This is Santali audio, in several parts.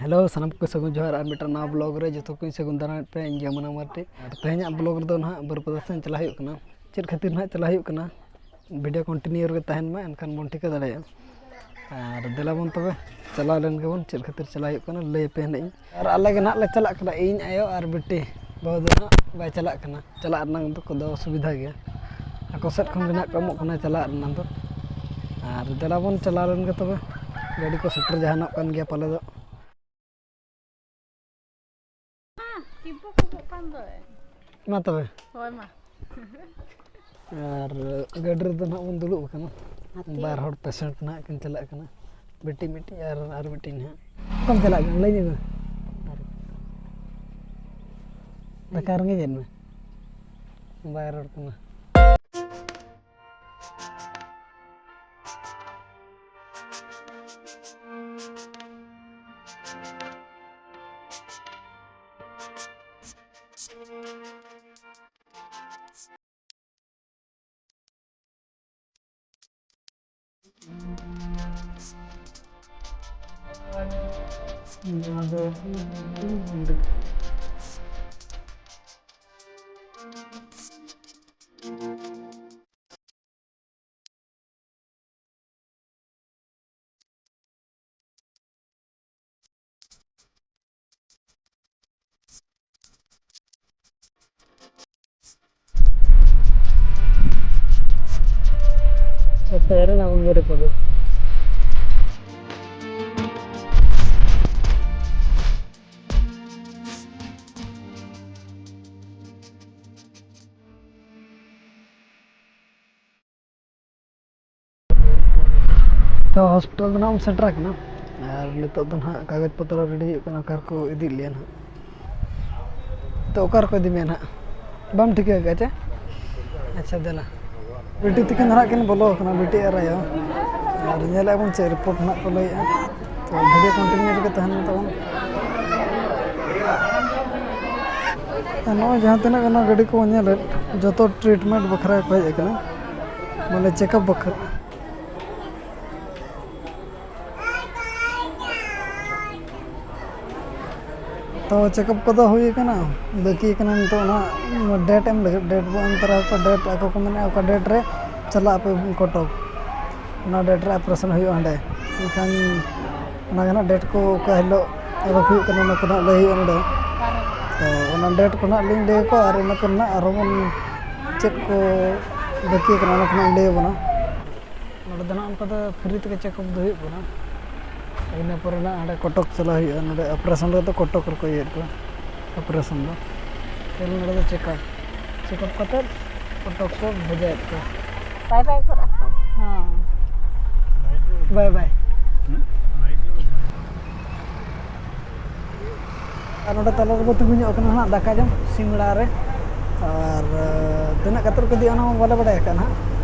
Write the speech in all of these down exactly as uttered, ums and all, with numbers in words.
ᱦᱮᱞᱳ, ᱥᱟᱱᱟᱢ ᱠᱚ ᱥᱟᱹᱜᱩᱱ ᱡᱚᱦᱟᱨ ᱟᱨ ᱢᱤᱫᱴᱟᱝ ᱱᱟᱣᱟ ᱵᱞᱚᱜ ᱨᱮ ᱡᱚᱛᱚ ᱠᱚᱧ ᱥᱟᱹᱜᱩᱱ ᱫᱟᱨᱟᱢᱮᱫ ᱯᱮ᱾ ᱤᱧ ᱜᱮ ᱢᱟᱱᱟ ᱢᱟᱨᱰᱤ᱾ ᱟᱨ ᱛᱮᱦᱮᱧᱟᱜ ᱵᱞᱚᱜ ᱨᱮᱫᱚ ᱱᱟᱦᱟᱜ ᱵᱟᱹᱨᱯᱟᱫᱟ ᱥᱮᱱ ᱪᱟᱞᱟᱜ ᱦᱩᱭᱩᱜ ᱠᱟᱱᱟ᱾ ᱪᱮᱫ ᱠᱷᱟᱹᱛᱤᱨ ᱱᱟᱦᱟᱜ ᱪᱟᱞᱟᱜ ᱦᱩᱭᱩᱜ ᱠᱟᱱᱟ, ᱵᱷᱤᱰᱤᱭᱳ ᱠᱚᱱᱴᱤᱱᱤᱭᱩ ᱨᱮᱜᱮ ᱛᱟᱦᱮᱱ ᱢᱟ, ᱮᱱᱠᱷᱟᱱ ᱵᱚᱱ ᱴᱷᱤᱠᱟᱹ ᱫᱟᱲᱮᱭᱟᱜᱼᱟ᱾ ᱟᱨ ᱫᱮᱞᱟ ᱵᱚᱱ ᱛᱚᱵᱮ ᱪᱟᱞᱟᱣ ᱞᱮᱱ ᱜᱮᱵᱚᱱ, ᱪᱮᱫ ᱠᱷᱟᱹᱛᱤᱨ ᱪᱟᱞᱟᱜ ᱦᱩᱭᱩᱜ ᱠᱟᱱᱟ ᱞᱟᱹᱭ ᱟᱯᱮ ᱱᱟᱦᱟᱜ ᱤᱧ᱾ ᱟᱨ ᱟᱞᱮ ᱜᱮ ᱱᱟᱦᱟᱜ ᱞᱮ ᱪᱟᱞᱟᱜ ᱠᱟᱱᱟ, ᱤᱧ, ᱟᱭᱳ ᱟᱨ ᱵᱤᱴᱤ᱾ ᱵᱟᱹᱦᱩ ᱫᱚ ᱱᱟᱦᱟᱜ ᱵᱟᱭ ᱪᱟᱞᱟᱜ ᱠᱟᱱᱟ᱾ ᱪᱟᱞᱟᱜ ᱨᱮᱱᱟᱜ ᱫᱚ ᱠᱚᱫᱚ ᱚᱥᱩᱵᱤᱫᱷᱟ ᱜᱮᱭᱟ᱾ ᱟᱠᱚ ᱥᱮᱫ ᱠᱷᱚᱱ ᱜᱮ ᱱᱟᱦᱟᱜ ᱠᱚ ᱮᱢᱚᱜ ᱠᱟᱱᱟ ᱪᱟᱞᱟᱜ ᱨᱮᱱᱟᱜ ᱫᱚ᱾ ᱟᱨ ᱫᱮᱞᱟ ᱵᱚᱱ ᱪᱟᱞᱟᱣ ᱞᱮᱱ ᱜᱮ ᱛᱚᱵᱮ, ᱜᱟᱹᱰᱤ ᱠᱚ ᱥᱮᱴᱮᱨ ᱡᱟᱦᱟᱱᱚᱜ ᱠᱟᱱ ᱜᱮᱭᱟ ᱯᱟᱞᱮ ᱫᱚ᱾ ᱢᱟ ᱛᱚᱵᱮ᱾ ᱦᱳᱭ ᱢᱟ᱾ ᱟᱨ ᱜᱟᱹᱰᱤ ᱨᱮᱫᱚ ᱱᱟᱦᱟᱜ ᱵᱚᱱ ᱫᱩᱲᱩᱵ ᱟᱠᱟᱱᱟ᱾ ᱦᱟᱹᱛᱤ᱾ ᱵᱟᱨ ᱦᱚᱲ ᱯᱮᱥᱮᱱᱴ ᱱᱟᱦᱟᱜ ᱠᱤᱱ ᱪᱟᱞᱟᱜ ᱠᱟᱱᱟ, ᱵᱤᱴᱤ ᱢᱤᱫᱴᱤᱡ ᱟᱨ ᱟᱨ ᱢᱤᱫᱴᱤᱡ ᱱᱟᱦᱟᱜ᱾ ᱚᱠᱟᱢ ᱪᱟᱞᱟᱜ ᱠᱟᱱᱟ ᱞᱟᱹᱭ ᱧᱚᱜ ᱢᱮ᱾ ᱫᱟᱠᱟ ᱨᱮᱸᱜᱮᱡ ᱮᱫ ᱢᱮ? ᱵᱟᱭ ᱨᱚᱲ ᱠᱟᱱᱟ᱾ ᱛᱚ, ᱦᱚᱥᱯᱤᱴᱟᱞ ᱫᱚ ᱱᱟᱦᱟᱜ ᱵᱚᱱ ᱥᱮᱴᱮᱨ ᱟᱠᱟᱱᱟ᱾ ᱟᱨ ᱱᱤᱛᱚᱜ ᱫᱚ ᱱᱟᱦᱟᱜ ᱠᱟᱜᱚᱡᱽ ᱯᱚᱛᱨᱚ ᱨᱮᱰᱤ ᱦᱩᱭᱩᱜ ᱠᱟᱱᱟ, ᱚᱠᱟ ᱨᱮᱠᱚ ᱤᱫᱤ ᱞᱮᱭᱟ ᱱᱟᱦᱟᱜ᱾ ᱛᱚ, ᱚᱠᱟ ᱨᱮᱠᱚ ᱤᱫᱤ ᱢᱮᱭᱟ ᱱᱟᱦᱟᱜ? ᱵᱟᱢ ᱴᱷᱤᱠᱟᱹ ᱟᱠᱟᱫᱼᱟ ᱪᱮ? ᱟᱪᱪᱷᱟ, ᱫᱮᱞᱟ᱾ ᱵᱤᱴᱤ ᱛᱤᱠᱤᱱ ᱫᱚ ᱱᱟᱦᱟᱜ ᱠᱤᱱ ᱵᱚᱞᱚ ᱟᱠᱟᱱᱟ, ᱵᱤᱴᱤ ᱟᱨ ᱟᱭᱳ᱾ ᱟᱨ ᱧᱮᱞᱮᱫ ᱵᱚᱱ ᱪᱮᱫ ᱨᱤᱯᱳᱨᱴ ᱱᱟᱦᱟᱜ ᱠᱚ ᱞᱟᱹᱭᱮᱫᱼᱟ᱾ ᱛᱚ, ᱵᱷᱤᱰᱤᱭᱳ ᱠᱚᱱᱴᱤᱱᱤᱭᱩ ᱨᱮᱜᱮ ᱛᱟᱦᱮᱱ ᱢᱮ ᱛᱟᱵᱚᱱ᱾ ᱟᱨ ᱱᱚᱜᱼᱚᱭ ᱡᱟᱦᱟᱸ ᱛᱤᱱᱟᱹᱜ ᱜᱟᱱ ᱜᱟᱹᱰᱤ ᱠᱚ ᱧᱮᱞᱮᱫ, ᱡᱚᱛᱚ ᱴᱨᱤᱴᱢᱮᱱᱴ ᱵᱟᱠᱷᱨᱟ ᱠᱚ ᱦᱮᱡ ᱟᱠᱟᱱᱟ, ᱢᱟᱱᱮ ᱪᱮᱠᱟᱯ ᱵᱟᱠᱷᱨᱟ᱾ ᱛᱚ ᱪᱮᱠᱟᱯ ᱠᱚᱫᱚ ᱦᱩᱭ ᱟᱠᱟᱱᱟ, ᱵᱟᱹᱠᱤ ᱠᱟᱱᱟ ᱱᱤᱛᱚᱜ ᱚᱱᱟ ᱰᱮᱴ ᱮᱢ ᱞᱟᱹᱜᱤᱫ᱾ ᱰᱮᱴ ᱵᱚ ᱮᱢ ᱛᱚᱨᱟ ᱟᱠᱚᱣᱟ, ᱰᱮᱴ ᱟᱠᱚ ᱠᱚ ᱢᱮᱱᱮᱫᱼᱟ ᱚᱠᱟ ᱰᱮᱴ ᱨᱮ ᱪᱟᱞᱟᱜ ᱟᱯᱮ ᱠᱚᱴᱚᱠ, ᱚᱱᱟ ᱰᱮᱴ ᱨᱮ ᱚᱯᱟᱨᱮᱥᱚᱱ ᱦᱩᱭᱩᱜᱼᱟ ᱦᱟᱸᱰᱮ᱾ ᱮᱱᱠᱷᱟᱱ ᱚᱱᱟ ᱜᱮ ᱱᱟᱦᱟᱜ ᱰᱮᱴ ᱠᱚ ᱚᱠᱟ ᱦᱤᱞᱳᱜ ᱟᱹᱜᱩ ᱦᱩᱭᱩᱜ ᱠᱟᱱᱟ, ᱚᱱᱟ ᱠᱚ ᱱᱟᱦᱟᱜ ᱞᱟᱹᱭ ᱦᱩᱭᱩᱜᱼᱟ ᱱᱚᱰᱮ᱾ ᱛᱚ ᱚᱱᱟ ᱰᱮᱴ ᱠᱚ ᱱᱟᱦᱟᱜ ᱞᱤᱧ ᱞᱟᱹᱭ ᱟᱠᱚᱣᱟ, ᱟᱨ ᱤᱱᱟᱹ ᱯᱚᱨᱮ ᱱᱟᱦᱟᱜ ᱟᱨᱦᱚᱸ ᱵᱚᱱ ᱪᱮᱫ ᱠᱚ ᱵᱟᱹᱠᱤ ᱠᱟᱱᱟ, ᱚᱱᱟ ᱠᱚ ᱱᱟᱦᱟᱜ ᱞᱟᱹᱭ ᱟᱵᱚᱱᱟ᱾ ᱱᱚᱰᱮ ᱫᱚ ᱱᱟᱦᱟᱜ ᱚᱱᱠᱟ ᱫᱚ ᱯᱷᱨᱤ ᱛᱮᱜᱮ ᱪᱮᱠᱟᱯ ᱫᱚ ᱦᱩᱭᱩᱜ ᱠᱟᱱᱟ᱾ ᱤᱱᱟᱹ ᱯᱚᱨᱮ ᱱᱟᱦᱟᱜ ᱦᱟᱸᱰᱮ ᱠᱚᱴᱚᱠ ᱪᱟᱞᱟᱜ ᱦᱩᱭᱩᱜᱼᱟ, ᱱᱚᱰᱮ ᱚᱯᱟᱨᱮᱥᱚᱱ ᱨᱮᱫᱚ ᱠᱚᱴᱚᱠ ᱨᱮᱠᱚ ᱤᱭᱟᱹᱭᱮᱫ ᱠᱚᱣᱟ ᱚᱯᱟᱨᱮᱥᱚᱱ ᱫᱚ᱾ ᱛᱮᱦᱮᱧ ᱱᱚᱰᱮ ᱫᱚ ᱪᱮᱠᱟᱯ, ᱪᱮᱠᱟᱯ ᱠᱟᱛᱮᱫ ᱠᱚᱴᱚᱠ ᱠᱚ ᱵᱷᱮᱡᱟᱭᱮᱫ ᱠᱚᱣᱟ᱾ ᱵᱟᱭ ᱵᱟᱭ ᱠᱚᱨᱟ ᱠᱚ᱾ ᱦᱮᱸ, ᱵᱟᱭ ᱵᱟᱭ᱾ ᱟᱨ ᱱᱚᱰᱮ ᱛᱟᱞᱟ ᱨᱮᱵᱚ ᱛᱤᱸᱜᱩ ᱧᱚᱜ ᱠᱟᱱᱟ ᱦᱟᱸᱜ ᱫᱟᱠᱟ ᱡᱚᱢ ᱥᱤᱢᱲᱟ ᱨᱮ᱾ ᱟᱨ ᱛᱤᱱᱟᱹᱜ ᱠᱟᱛᱮᱫ ᱠᱚ ᱤᱫᱤᱭᱟ ᱚᱱᱟ ᱢᱟ ᱵᱟᱞᱮ ᱵᱟᱲᱟᱭ ᱟᱠᱟᱫ ᱦᱟᱸᱜ᱾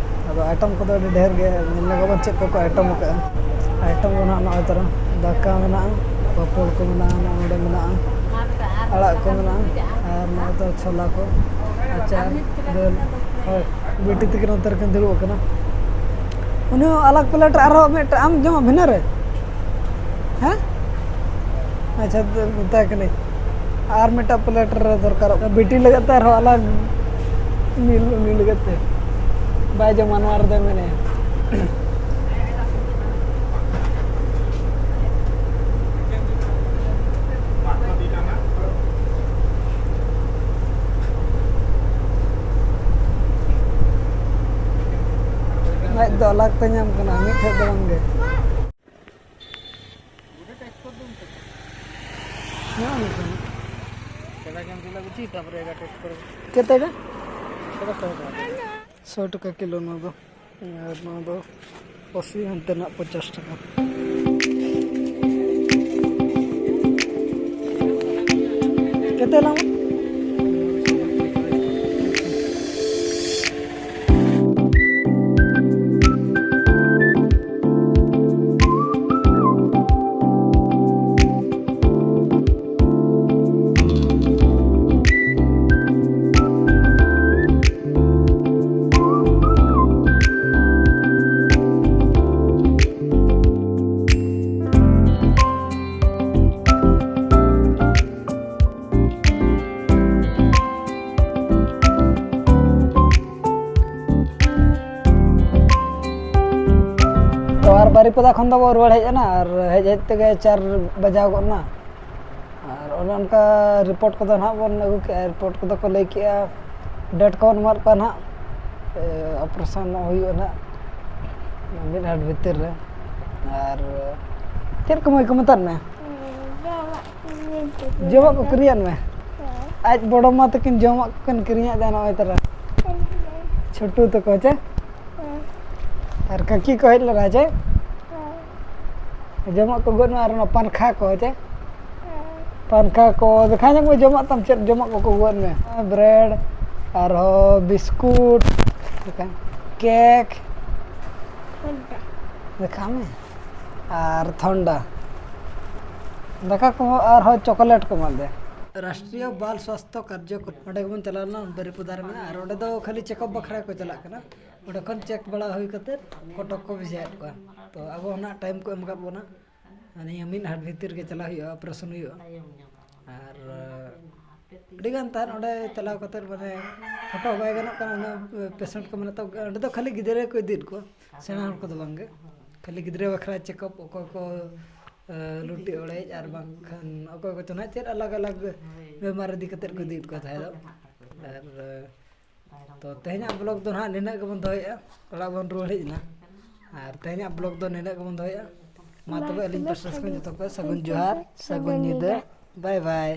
ᱟᱫᱚ ᱟᱭᱴᱮᱢ ᱠᱚᱫᱚ ᱟᱹᱰᱤ ᱰᱷᱮᱨ ᱜᱮ, ᱧᱮᱞ ᱧᱚᱜ ᱟᱵᱚᱱ ᱪᱮᱫ ᱠᱚᱠᱚ ᱟᱭᱴᱮᱢ ᱟᱠᱟᱫᱼᱟ᱾ ᱟᱭᱴᱮᱢ ᱫᱚ ᱱᱟᱦᱟᱜ ᱱᱚᱜᱼᱚᱭ ᱛᱚᱨᱟ ᱫᱟᱠᱟ ᱢᱮᱱᱟᱜᱼᱟ, ᱯᱟᱯᱚᱲ ᱠᱚ ᱢᱮᱱᱟᱜᱼᱟ, ᱱᱚᱜᱼᱚ ᱱᱚᱰᱮ ᱢᱮᱱᱟᱜᱼᱟ, ᱟᱲᱟᱜ ᱠᱚ ᱢᱮᱱᱟᱜᱼᱟ, ᱟᱨ ᱱᱚᱜᱼᱚᱭ ᱛᱚᱨᱟ ᱪᱷᱚᱞᱟ ᱠᱚ, ᱟᱪᱟᱨ, ᱫᱟᱹᱞ᱾ ᱦᱳᱭ, ᱵᱤᱴᱤ ᱛᱤᱠᱤᱱ ᱱᱚᱛᱮ ᱨᱮᱠᱤᱱ ᱫᱩᱲᱩᱵ ᱟᱠᱟᱱᱟ᱾ ᱩᱱᱤ ᱦᱚᱸ ᱟᱞᱟᱜᱽ ᱯᱞᱮᱴ ᱨᱮ ᱟᱨᱦᱚᱸ ᱢᱤᱫᱴᱟᱝ ᱟᱢ ᱡᱚᱢᱟ ᱵᱷᱤᱱᱟᱹ ᱨᱮ? ᱦᱮᱸ? ᱟᱪᱪᱷᱟ, ᱢᱮᱛᱟᱭ ᱠᱟᱹᱱᱟᱹᱧ ᱟᱨ ᱢᱤᱫᱴᱟᱝ ᱯᱞᱮᱴ ᱨᱮ ᱫᱚᱨᱠᱟᱨᱚᱜ ᱠᱟᱱᱟ᱾ ᱵᱤᱴᱤ ᱞᱟᱹᱜᱤᱫ ᱛᱮ ᱟᱨᱦᱚᱸ ᱟᱞᱟᱜᱽ ᱢᱤᱞ ᱩᱱᱤ ᱞᱟᱹᱜᱤᱫ ᱛᱮ᱾ ᱵᱟᱭ ᱡᱚᱢᱟ ᱱᱚᱣᱟ ᱨᱮᱫᱚᱭ ᱢᱮᱱᱮᱫᱼᱟ᱾ ᱞᱟᱡ ᱫᱚ ᱟᱞᱟᱜᱽ ᱛᱮ ᱧᱟᱢ ᱠᱟᱱᱟ, ᱢᱤᱫ ᱴᱷᱮᱡ ᱫᱚ ᱵᱟᱝ ᱜᱮ᱾ ᱧᱟᱢ ᱠᱟᱱᱟ᱾ ᱪᱮᱫ ᱴᱟᱠᱟ? ᱥᱚ ᱴᱟᱠᱟ ᱠᱤᱞᱳ ᱱᱚᱣᱟ ᱫᱚ᱾ ᱟᱨ ᱱᱚᱣᱟ ᱫᱚ ᱟᱹᱥᱤ, ᱦᱟᱱᱛᱮ ᱱᱟᱜ ᱯᱚᱧᱪᱟᱥ ᱴᱟᱠᱟ᱾ ᱠᱮᱛᱮ ᱞᱟᱝ? ᱵᱟᱨᱤᱯᱟᱫᱟ ᱠᱷᱚᱱ ᱫᱚᱵᱚ ᱨᱩᱣᱟᱹᱲ ᱦᱮᱡ ᱮᱱᱟ ᱟᱨ ᱦᱮᱡ ᱦᱮᱡ ᱛᱮᱜᱮ ᱪᱟᱨ ᱵᱟᱡᱟᱣ ᱜᱚᱫ ᱮᱱᱟ᱾ ᱟᱨ ᱚᱱᱮ ᱚᱱᱠᱟ ᱨᱤᱯᱳᱨᱴ ᱠᱚᱫᱚ ᱱᱟᱦᱟᱜ ᱵᱚᱱ ᱟᱹᱜᱩ ᱠᱮᱜᱼᱟ᱾ ᱨᱤᱯᱳᱨᱴ ᱠᱚᱫᱚ ᱠᱚ ᱞᱟᱹᱭ ᱠᱮᱜᱼᱟ, ᱰᱮᱴ ᱠᱚᱵᱚᱱ ᱮᱢᱟᱫ ᱠᱚᱣᱟ ᱱᱟᱦᱟᱜ᱾ ᱚᱯᱟᱨᱮᱥᱚᱱ ᱦᱩᱭᱩᱜᱼᱟ ᱱᱟᱦᱟᱜ ᱢᱤᱫ ᱦᱟᱴ ᱵᱷᱤᱛᱤᱨ ᱨᱮ᱾ ᱟᱨ ᱪᱮᱫ ᱠᱟᱹᱢᱤ ᱠᱚ ᱢᱮᱛᱟᱫ ᱢᱮ? ᱡᱚᱢᱟᱜ ᱠᱚ ᱠᱤᱨᱤᱧᱟᱫ ᱢᱮ? ᱟᱡ ᱵᱚᱲᱚ ᱢᱟ ᱛᱟᱹᱠᱤᱱ ᱡᱚᱢᱟᱜ ᱠᱚᱠᱤᱱ ᱠᱤᱨᱤᱧᱟᱫ ᱫᱟ ᱱᱚᱜᱼᱚᱭ ᱛᱟᱨᱟ᱾ ᱪᱷᱳᱴᱩ ᱛᱟᱠᱚ ᱪᱮ? ᱟᱨ ᱠᱟᱹᱠᱤ ᱠᱚ ᱦᱮᱡ ᱞᱮᱱᱟ ᱪᱮ? ᱡᱚᱢᱟᱜ ᱠᱚ ᱟᱹᱜᱩᱭᱟᱫ ᱢᱮ ᱟᱨ ᱚᱱᱟ ᱯᱟᱱᱠᱷᱟ ᱠᱚ ᱪᱮ? ᱯᱟᱱᱠᱷᱟ ᱠᱚ ᱫᱮᱠᱷᱟᱣ ᱧᱚᱜ ᱢᱮ, ᱡᱚᱢᱟᱜ ᱛᱟᱢ ᱪᱮᱫ ᱡᱚᱢᱟᱜ ᱠᱚᱠᱚ ᱟᱹᱜᱩᱭᱟᱫ ᱢᱮ? ᱵᱨᱮᱰ, ᱟᱨᱦᱚᱸ ᱵᱤᱥᱠᱩᱴ, ᱠᱮᱠ᱾ ᱫᱮᱠᱷᱟᱣ ᱢᱮ᱾ ᱟᱨ ᱛᱷᱚᱱᱰᱟ, ᱫᱟᱠᱟ ᱠᱚ ᱟᱨᱦᱚᱸ ᱪᱚᱠᱞᱮᱴ ᱠᱚ ᱮᱢᱟᱫ ᱞᱮᱭᱟ᱾ ᱨᱟᱥᱴᱨᱤᱭᱚ ᱵᱟᱞ ᱥᱣᱟᱥᱛᱷᱚ ᱠᱟᱨᱡᱚᱠᱨᱚᱢ, ᱚᱸᱰᱮ ᱜᱮᱵᱚᱱ ᱪᱟᱞᱟᱣ ᱞᱮᱱᱟ, ᱵᱟᱨᱤᱯᱚᱫᱟ ᱨᱮ ᱢᱮᱱᱟᱜᱼᱟ᱾ ᱟᱨ ᱚᱸᱰᱮ ᱫᱚ ᱠᱷᱟᱹᱞᱤ ᱪᱮᱠᱟᱯ ᱵᱟᱠᱷᱨᱟ ᱠᱚ ᱪᱟᱞᱟᱜ ᱠᱟᱱᱟ᱾ ᱚᱸᱰᱮ ᱠᱷᱚᱱ ᱪᱮᱠ ᱵᱟᱲᱟ ᱦᱩᱭ ᱠᱟᱛᱮ ᱠᱚᱴᱚᱠ ᱠᱚ ᱵᱷᱮᱡᱟᱭᱮᱫ ᱠᱚᱣᱟ᱾ ᱛᱚ ᱟᱵᱚ ᱦᱚᱸ ᱱᱟᱜ ᱴᱟᱭᱤᱢ ᱠᱚ ᱮᱢ ᱟᱠᱟᱫ ᱵᱚᱱᱟ, ᱱᱤᱭᱟᱹ ᱢᱤᱫ ᱦᱟᱴ ᱵᱷᱤᱛᱤᱨ ᱨᱮᱜᱮ ᱪᱟᱞᱟᱜ ᱦᱩᱭᱩᱜᱼᱟ, ᱚᱯᱟᱨᱮᱥᱚᱱ ᱦᱩᱭᱩᱜᱼᱟ᱾ ᱟᱨ ᱟᱹᱰᱤ ᱜᱟᱱ ᱛᱟᱦᱮᱱ ᱚᱸᱰᱮ ᱪᱟᱞᱟᱣ ᱠᱟᱛᱮ, ᱢᱟᱱᱮ ᱯᱷᱳᱴᱳ ᱵᱟᱭ ᱜᱟᱱᱚᱜ ᱠᱟᱱᱟ, ᱩᱱᱟᱹᱜ ᱯᱮᱥᱮᱱᱴ ᱠᱚ ᱢᱮᱱᱟᱜ ᱛᱟᱵᱚ᱾ ᱚᱸᱰᱮ ᱫᱚ ᱠᱷᱟᱹᱞᱤ ᱜᱤᱫᱽᱨᱟᱹ ᱠᱚ ᱤᱫᱤᱭᱮᱫ ᱠᱚᱣᱟ, ᱥᱮᱬᱟ ᱦᱚᱲ ᱠᱚᱫᱚ ᱵᱟᱝᱜᱮ᱾ ᱠᱷᱟᱹᱞᱤ ᱜᱤᱫᱽᱨᱟᱹ ᱵᱟᱠᱷᱨᱟ ᱪᱮᱠᱟᱯ, ᱚᱠᱚᱭ ᱠᱚ ᱞᱩᱴᱤ ᱚᱲᱮᱡ, ᱟᱨ ᱵᱟᱝᱠᱷᱟᱱ ᱚᱠᱚᱭ ᱠᱚᱪᱚ ᱱᱟᱦᱟᱜ ᱪᱮᱫ ᱟᱞᱟᱜᱽ ᱟᱞᱟᱜᱽ ᱵᱮᱢᱟᱨ ᱤᱫᱤ ᱠᱟᱛᱮ ᱠᱚ ᱤᱫᱤᱭᱮᱫ ᱠᱚ ᱛᱟᱦᱮᱸ ᱫᱚ᱾ ᱟᱨ ᱛᱚ ᱛᱮᱦᱮᱧᱟᱜ ᱵᱞᱚᱜ ᱫᱚ ᱱᱟᱦᱟᱜ ᱱᱤᱱᱟᱹᱜ ᱜᱮᱵᱚᱱ ᱫᱚᱦᱚᱭᱮᱫᱼᱟ᱾ ᱚᱲᱟᱜ ᱵᱚᱱ ᱨᱩᱣᱟᱹᱲ ᱦᱮᱡ ᱮᱱᱟ᱾ ᱟᱨ ᱛᱮᱦᱮᱧᱟᱜ ᱵᱞᱚᱜ ᱫᱚ ᱱᱤᱱᱟᱹᱜ ᱜᱮᱵᱚᱱ ᱫᱚᱦᱚᱭᱮᱫᱼᱟ᱾ ᱢᱟ ᱛᱚᱵᱮ ᱟᱹᱞᱤᱧ ᱯᱟᱥᱴᱟ ᱠᱷᱚᱱ ᱡᱚᱛᱚ ᱠᱚ ᱥᱟᱹᱜᱩᱱ ᱡᱚᱦᱟᱨ, ᱥᱟᱹᱜᱩᱱ ᱧᱤᱫᱟᱹ, ᱵᱟᱭ ᱵᱟᱭ᱾